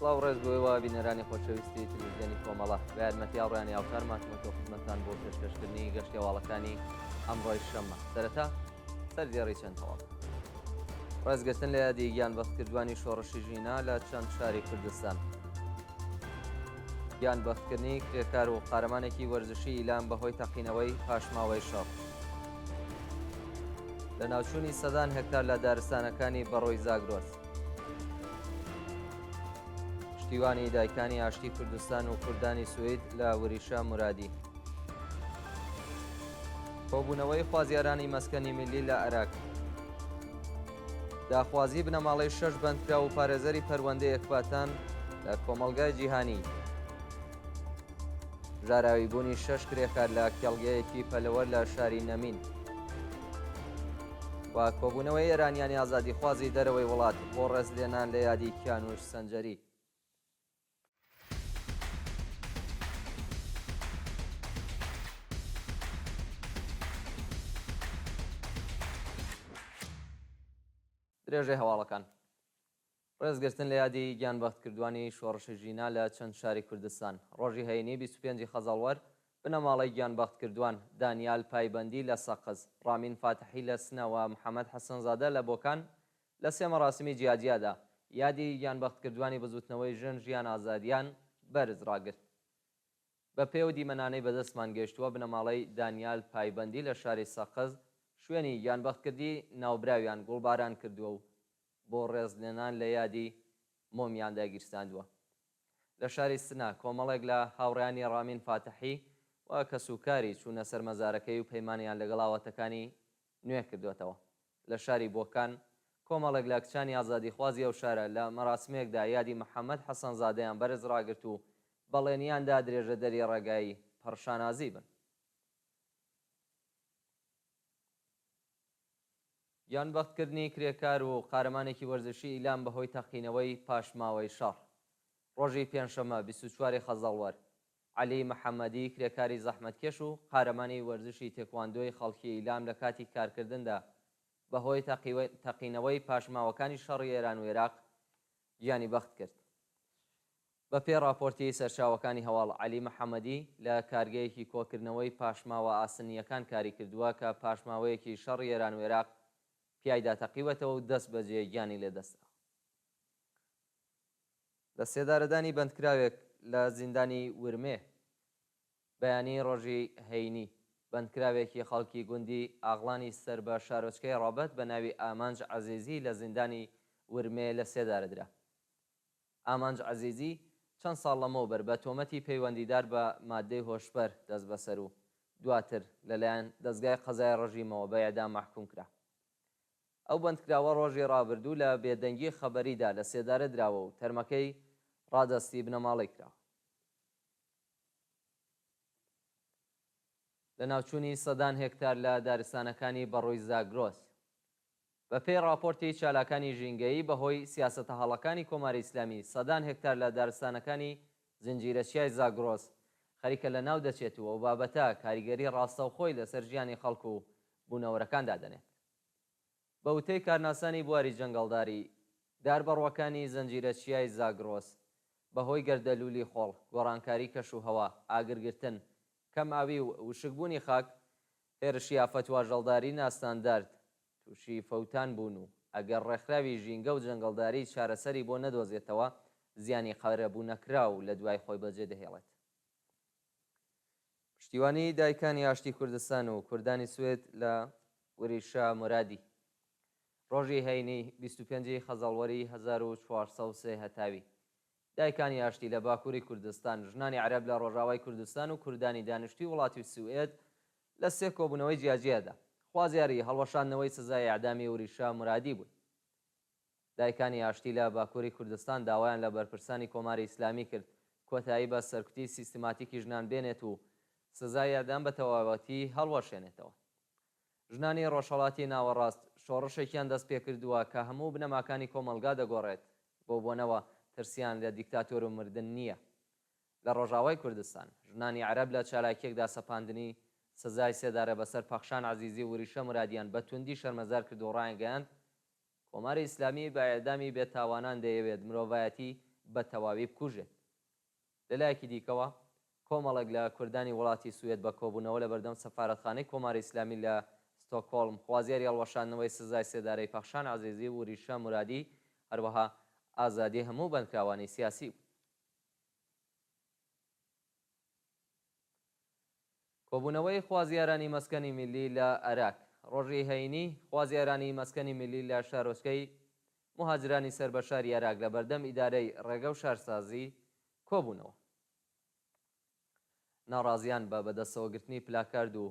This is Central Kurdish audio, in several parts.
سڵاو ڕێز بۆ ئێوە بینەرانی خۆشەویستی تلویزیۆنی کۆمەڵە بە یارمەتی هاوڕێیانی هاوکارمان هاتوومەتەوە خزمەتتان بۆ پێشکەشکردنی گەشتی هەواڵەکانی ئەمڕۆی شەممە سەرەتا سەردێڕی چەند هەواڵ ڕێزگرتن لە یادی گیانبەختکردوانی شۆڕشی ژینا لە چەند شاری کوردستان گیانبەختکردنی کرێکار و قارەمانێکی وەرزشی ئیلام بەهۆی تەقینەوەی پاشماوەی شەڕ لەناوچوونی سەدان هێکتار لە دارستانەکانی بەڕۆی زاگرۆس. پشتیوانی دایکانی ئاشتی کوردستان و کوردانی سوید لە وریشە مورادی. کۆبوونەوەی خوازیارانی مەسکەنی میللی لە ئەراک. داخوازی بنەماڵەی شەش بەندکراو و پارێزەری پەروەندەی ئەکباتان لە کۆمەڵگای جیهانی. ژاراویبوونی شەش کرێکار لە کێڵگەیەکی پەلەوەر لە شاری نەمین و کۆبوونەوەی ئێرانیانی ئازادیخوازی دەرەوەی وڵات بۆ ڕێزلێنان لە یادی کیانوش سەنجەری. درێژەی هەواڵەکان. ڕێزگرتن لە یادی گیانبەختکردووانی شۆڕشی ژینا لە چەند شاری کوردستان. ڕۆژی هەینی 25 ی خەزەڵوەر، بنەماڵەی گیانبەختکردووان، دانیال پایبەندی لە سەقز، ڕامین فاتحی لە سنە و محەمەد حەسەنزادە لە بۆکان، لە سێ مەراسیمی جیاجیادا، یادی گیانبەختکردووانی بزووتنەوەی ژن ژیان ئازادییان بەرز ڕاگرت. بە پێی ئەو دیمەنانەی بەدەستمان گەیشتووە، بنەماڵەی دانیال پایبەندی لە شاری سەقز شوێنی گیانبەختکردی ناوبراویان گوڵباران کردووە و بۆ ڕێزلێنان لە یادی مۆمیان داگیرساندووە. لە شاری سنە کۆمەڵێک لە هاوڕێیانی ڕامین فاتحی و کەسوکاری چوونە سەر مەزارەکەی و پەیمانیان لەگەڵ ئاواتەکانی نوێ کردووەتەوە. لە شاری بۆکان کۆمەڵێک لە کچانی ئازادیخوازی ئەو شارە لە مەراسمێکدا یادی محەمەد حەسەنزادەیان بەرز ڕاگرت و بەڵێنیان دا درێژەدەری ڕێگای پڕ شانازی بن. گیانبەختکردنی کرێکار و قارەمانێکی وەرزشی ئیلام بەهۆی تەقینەوەی پاشماوەی شەڕ. ڕۆژی پێنجشەممە 24 ی خەزەڵوەر، عەلی محەمەدی کرێکاری زەحمەتکێش و قارەمانی وەرزشی تێکواندۆی خەڵکی ئیلام لە کاتی کارکردندا بەهۆی تەقینەوەی پاشماوەکانی شەڕی ئێران و ئێراق گیانی بەخت کرد. بە پێی ڕاپۆرتی سەرچاوەکانی هەواڵ، عەلی محەمەدی لە کارگەیەکی کۆکردنەوەی پاشماوە ئاسنییەکان کاری کردووە کە پاشماوەیەکی شەڕی ئێران و ئێراق پیایدا تەقیوەتەوە و دەست بەجێ گیانی لێدەستداوە. لە سێدارەدانی بەندکراوێک لە زیندانی ورمێ بەیانی ڕۆژی هەینی، بەندکراوێکی خەڵکی گوندی ئاغڵانی سەر بە شارۆچکەی ڕەبەت بە ناوی ئامانج عەزیزی لە زیندانی ورمێ لە سێدارە درا. ئامانج عەزیزی چەند ساڵ لەمەوبەر بە تۆمەتی پەیوەندیدار بە ماددەی هۆشبەر دەستبەسەر و دواتر لەلایەن دەزگای قەزای ڕژیمەوە بە ئێعدام مەحکووم کرا. ئەو بەندکراوە ڕۆژی ڕابردوو لە بێدەنگی خەبەریدا لە سێدارە دراوە و تەرمەکەی ڕادەستی بنەماڵەی کراوە. لەناوچوونی سەدان هێکتار لە دارستانەکانی بەڕووی زاگرۆس. بەپێی ڕاپۆرتی چالاکانی ژینگەیی، بەهۆی سیاسەتە هەڵەکانی کۆماری ئیسلامی سەدان هێکتار لە دارستانەکانی زنجیرە چیای زاگرۆس خەریکە لەناو دەچێت و ئەو بابەتە کاریگەری ڕاستەوخۆی لەسەر ژیانی خەڵک و بوونەوەرەکان دادەنێت. بە وتەی کارناسانی بواری جەنگەڵداری، داربەڕووەکانی زنجیرە چیای زاگرۆس بەهۆی گەردەلوولی خۆڵ، گۆڕانکاری کەشوهەوا، ئاگرگرتن، کەمئاوی و وشکبوونی خاک، هێرشی ئافەت و ئاژەڵداری ناستاندارد تووشی فەوتان بوون و ئەگەر ڕێکخراوی ژینگە و جەنگەڵداری چارەسەری بۆ نەدۆزێتەوە زیانی قەرەبوونەکراو لە دوای خۆی بەجێدەهێڵێت. پشتیوانی دایکانی ئاشتی کوردستان و کوردانی سوێد لە وریشە مورادی ڕۆژی هەینی 25 ی خەزەڵوەری 1403 هەتاوی دایکانی ئاشتی لە باکووری کوردستان، ژنانی عەرەب لە ڕۆژاوای کوردستان و کوردانی دانیشتووی وڵاتی سوئێد لە سێ کۆبوونەوەی جیاجیادا، خوازیاری هەڵوەشاندنەوەی سزای ئێعدامی وریشە مورادی بوون. دایکانی ئاشتی لە باکووری کوردستان داوایان لە بەرپرسانی کۆماری ئیسلامی کرد کۆتایی بە سەرکوتی سیستماتیکی ژنان بێنێت و سزای ئێعدام بە تەواوەتی هەڵوەشێنێتەوە. ژنانی ڕۆژهەڵاتی ناوەڕاست شۆڕشێکیان دەست پێکردووە کە هەموو بنەماکانی کۆمەڵگا دەگۆڕێت، بەو بۆنەوە ترسیان لە دیکتاتۆر و مردن نییە. لە ڕۆژاوای کوردستان، ژنانی عەرەب لە چالاکییەکدا سەپاندنی سزای سێدارە بەسەر پەخشان عەزیزی و وریشە مورادیان بە توندی شەرمەزار کرد و ڕایانگەیاند، کۆماری ئیسلامی بە ئێعدامی بێتاوانان دەیەوێت مرۆڤایەتی بە تەواوی بکوژێت. لەلایەکی دیکەوە، کۆمەڵێک لە کوردانی وڵاتی سوێد بە کۆبوونەوە لە بەردەم سەفارەتخانەی کۆماری ئیسلامی لە ستۆکهۆڵم خوازیاری هەڵوەشاندنەوەی سزای سێدارەی پەخشان عەزیزی و وریشە مورادی، هەروەها ئازادی هەموو بەندکراوانی سیاسی بوون. کۆبوونەوەی خوازیارانی مەسکەنی میللی لە ئەراک. ڕۆژی هەینی، خوازیارانی مەسکەنی میللی لە شارۆچکەی موهاجرانی سەر بە شاری ئەراک لە بەردەم ئیدارەی ڕێگە و شارسازی کۆبوونەوە. ناڕازیان بە بەدەستەوەگرتنی پلاکارد و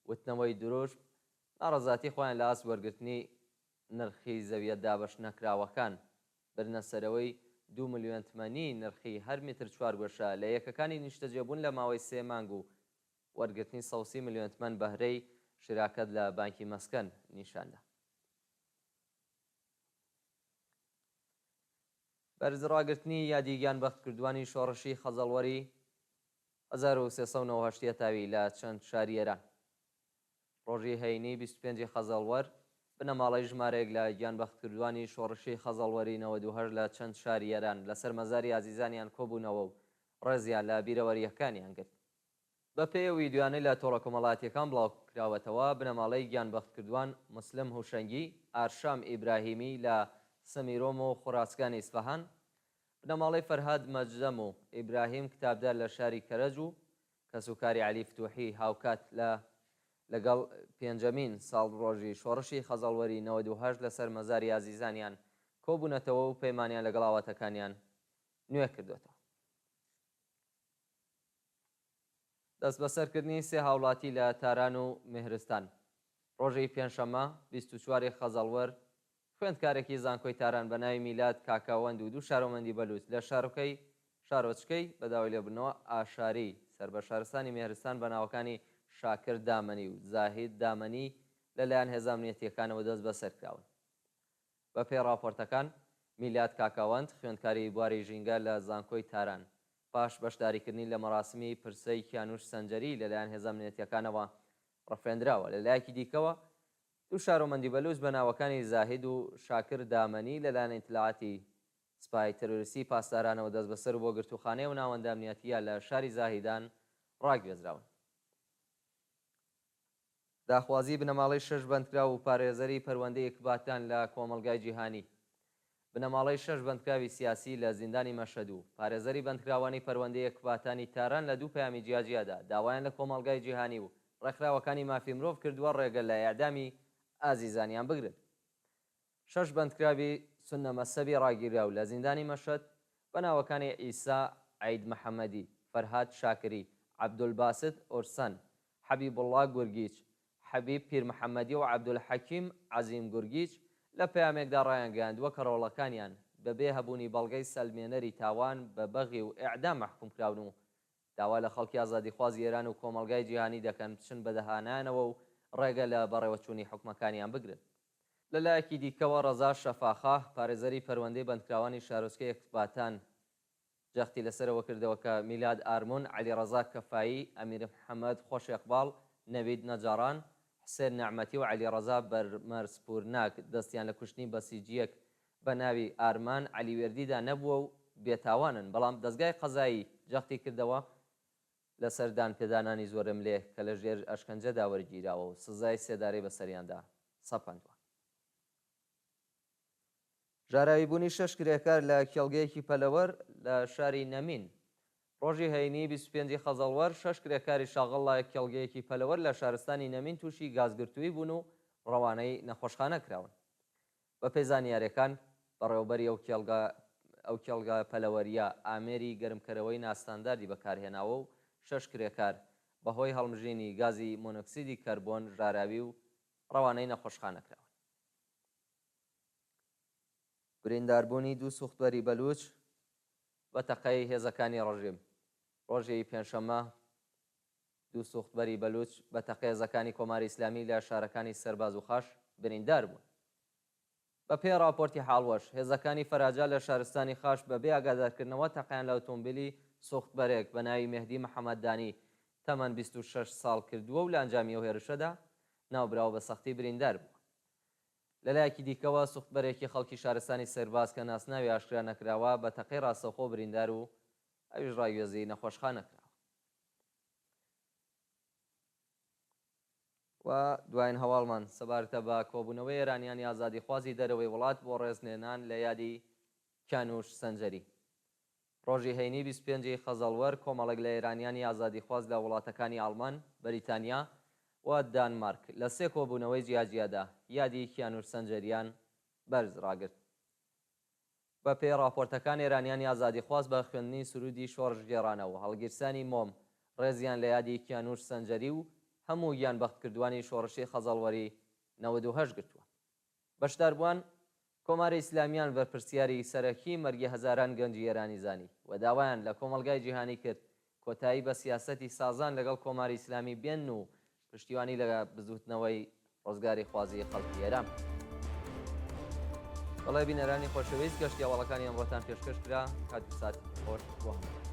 وتنەوەی دروشم، ناڕەزاتی خۆیان لە ئاست وەرگرتنی نرخی زەویە دابەشنەکراوەکان، بردنە سەرەوەی دوو ملیۆن تمەنی نرخی هەر میتر چوارگۆشە لە یەکەکانی نیشتەجێبوون لە ماوەی سێ مانگ و وەرگرتنی 130 ملیۆن تمەن بەهرەی شیراکەت لە بانکی مەسکەن نیشاندا. بەرز ڕاگرتنی یادی گیانبەختکردووانی شۆڕشی خەزەڵوەری 1398 هەتاوی لە چەند شاری ئێران. ڕۆژی هەینی 25 ی خەزەڵوەر، بنەماڵەی ژمارەیەک لە گیانبەختکردووانی شۆڕشی خەزەڵوەری 98 لە چەند شاری ئێران لەسەر مەزاری ئازیزانیان کۆبوونەوە و ڕێزیان لە بیرەوەرییەکانیان گرت. بەپێی ئەو ویدیۆیانەی لە تۆڕە کۆمەڵایەتییەکان بڵاوکراوەتەوە، بنەماڵەی گیانبەختکردووان موسلم هوشەنگی، ئارشام ئیبراهیمی لە سەمیرۆم و خوراسگانی ئیسفەهان، بنەماڵەی فەرهاد مەجدەم و ئیبراهیم کتابدار لە شاری کەرەج و کەسوکاری عەلی فتوحی هاوکات لە لەگەڵ پێنجەمین ساڵڕۆژی شۆڕشی خەزەڵوەری 98 لەسەر مەزاری ئازیزانیان کۆبوونەتەوە و پەیمانیان لەگەڵ ئاواتەکانیان نوێ کردۆتەوە. دەستبەسەرکردنی سێ هاوڵاتی لە تاران و مێهرستان ڕۆژی پێنجشەممە 24 ی خەزەڵوەر، خوێندکارێکی زانکۆی تاران بە ناوی میلاد کاکاوەند و دوو شارۆمەندی بەلووچ لە شارۆکەی شارۆچکەی بە داوای لێبوردنەوە ئاشاری سەر بە شارستانی مێهرستان بە ناوەکانی شاکر دامەنی و زاهید دامەنی لە لایەن هێزە ئەمنیەتییەکانەوە دەستبەسەر کراون. بە پێی ڕاپۆرتەکان، میلاد کاکاوەند خوێندکاری بواری ژینگە لە زانکۆی تاران، پاش بەشداریکردنی لە مەراسمی پرسەی کیانوش سەنجەری لەلایەن هێزە ئەمنیەتییەکانەوە ڕفێندراوە. لە لایەکی دیکەوە، دوو شارۆمەندی بەلووچ بە ناوەکانی زاهید و شاکر دامەنی لەلایەن ئیتلاعاتی سپای ترۆریستی پاسدارانەوە دەستبەسەر و بۆ گرتووخانەی ئەو ناوەندە ئەمنیەتییە لە شاری زاهیدان ڕاگوێزراون. داخوازی بنەماڵەی شەش بەندکراو و پارێزەری پەروەندەی ئیکباتان لە کۆمەڵگای جیهانی بنەماڵەی شەش بەندکراوی سیاسی لە زیندانی مەشهەد و پارێزەری بەندکراوانی پەروەندەی ئێکباتانی تاران لە دوو پەیامی جیاجیادا داوایان لە کۆمەڵگای جیهانی و ڕێکخراوەکانی مافی مرۆڤ کردووە ڕێگە لە ئێعدامی ئازیزانیان بگرن. شەش بەندکراوی سوننە مەزهەبی ڕاگیراو لە زیندانی مەشهەد بە ناوەکانی عیسا عید محەمەدی، فەرهاد شاکری، عەبدولباست ئورسەن، حەبیبوڵڵا گورگیچ، حەبیب پیرمحەمەدی و عەبدولحەکیم عەزیم گورگیچ لە پەیامێکدا ڕایانگەیاندووە کە ڕۆڵەکانیان بەبێ هەبوونی بەڵگەی سەلمێنەری تاوان بە بەغی و ئێعدام مەحکوم کراون و داوا لە خەڵکی ئازادیخوازی ئێران و کۆمەڵگای جیهانی دەکەن بچن بە هانایانەوە و ڕێگە لە بەڕێوەچوونی حوکمەکانیان بگرن. لە لایەکی دیکەوە ڕەزا شەفاخاه، پارێزەری پەروەندەی بەندکراوانی شارۆچکەی ئێکباتان جەختی لەسەر ئەوە کردەوە کە میلاد ئارمون، عەلیڕەزا کەفایی، ئەمیرمحەمەد خۆش ئێقباڵ، نەوید نەجاڕان، حسێن نەعمەتی و عەلیڕەزا بەرمەرزپوورناک دەستیان لە کوشتنی بەسیجییەک بە ناوی ئارمان عەلیوێردیدا نەبووە و بێتاوانن، بەڵام دەزگای قەزایی جەختی کردەوە لەسەر دانپێدانانی زۆرەملێ کە لە ژێر ئەشکەنجەدا وەرگیراوە و سزای سێدارەی بەسەریاندا سەپاندووە. ژاراویبوونی شەش کرێکار لە کێڵگەیەکی پەلەوەر لە شاری نەمین. ڕۆژی هەینی 25 ی خەزەڵوەر، شەش کرێکاری شاغڵ لە کێڵگەیەکی پەلەوەر لە شارستانی نەمین تووشی گازگرتوویی بوون و ڕەوانەی نەخۆشخانە کراون. بەپێی زانیارییەکان، بەڕێوەبەری ئەو کێڵگە ئەو کێڵگە پەلەوەرییە ئامێری گەرمکەرەوەی ناستانداردی بەکارهێناوە و شەش کرێکار بەهۆی هەڵمژینی گازی مۆنۆکسیدی کەربۆن ژاراوی و ڕەوانەی نەخۆشخانە کراون. برینداربوونی دوو سوختبەری بەلووچ بە تەقەی هێزەکانی ڕژیم ڕۆژی پێنجشەممە دوو سوختبەری بەلووچ بە تەقەی هێزەکانی کۆماری ئیسلامی لە شارەکانی سەرباز و خاش بریندار بوون. بە پێی ڕاپۆرتی حاڵوەش، هێزەکانی فەراجا لە شارستانی خاش بە بێ ئاگادارکردنەوە تەقەیان لە ئۆتۆمبیلی سوختبەرێک بە ناوی مێهدی محەمەددانی تەمەن 26 ساڵ کردووە و لە ئەنجامی ئەو هێرشەدا ناوبراو بە سەختی بریندار بووە. لەلایەکی دیکەوە سوختبەرێکی خەڵکی شارستانی سەرباز کە ناسناوی ئاشکرا نەکراوە بە تەقەی ڕاستەوخۆ بریندار و ئەویش ڕاگوێزی نەخۆشخانە کراوە. و دواین هەواڵمان سەبارتە بە کۆبوونەوەی ئێرانیانی ئازادیخوازی دەرەوەی وڵات بۆ ڕێزلێنان لە یادی کیانوش سەنجەری. ڕۆژی هەینی 25 ی خەزەڵوەر کۆمەڵێک لە ئێرانیانی ئازادیخواز لە وڵاتەکانی ئاڵمان، بەریتانیا و دانمارک لە سێ کۆبوونەوەی جیاجیادا یادی کیانوش سەنجەریان بەرز ڕاگرت. بە پێی ڕاپۆرتەکان ئێرانیانی ئازادیخواز بە خوێندنی سروودی شۆڕشگێڕانە و هەڵگیرسانی مۆم ڕێزیان لە یادی کیانوش سەنجەری و هەموو گیانبەختکردووانی شۆڕشی خەزەڵوەری 98 گرتووە. بەشداربووان کۆماری ئیسلامییان بەرپرسیاری سەرەکی مەرگی هەزاران گەنجی ئێرانی زانی و داوایان لە کۆمەڵگای جیهانی کرد کۆتایی بە سیاسەتی سازان لەگەڵ کۆماری ئیسلامی بێنن و پشتیوانی لە بزووتنەوەی ڕزگاریخوازی خەڵکی ئێران بکەن. بەڵێ بینەرانی خۆشەویست گەشتی هەواڵەکانی ئەمڕۆتان پێشکەش کرا، کات و ساتێکی خۆش بۆ هەمووتان.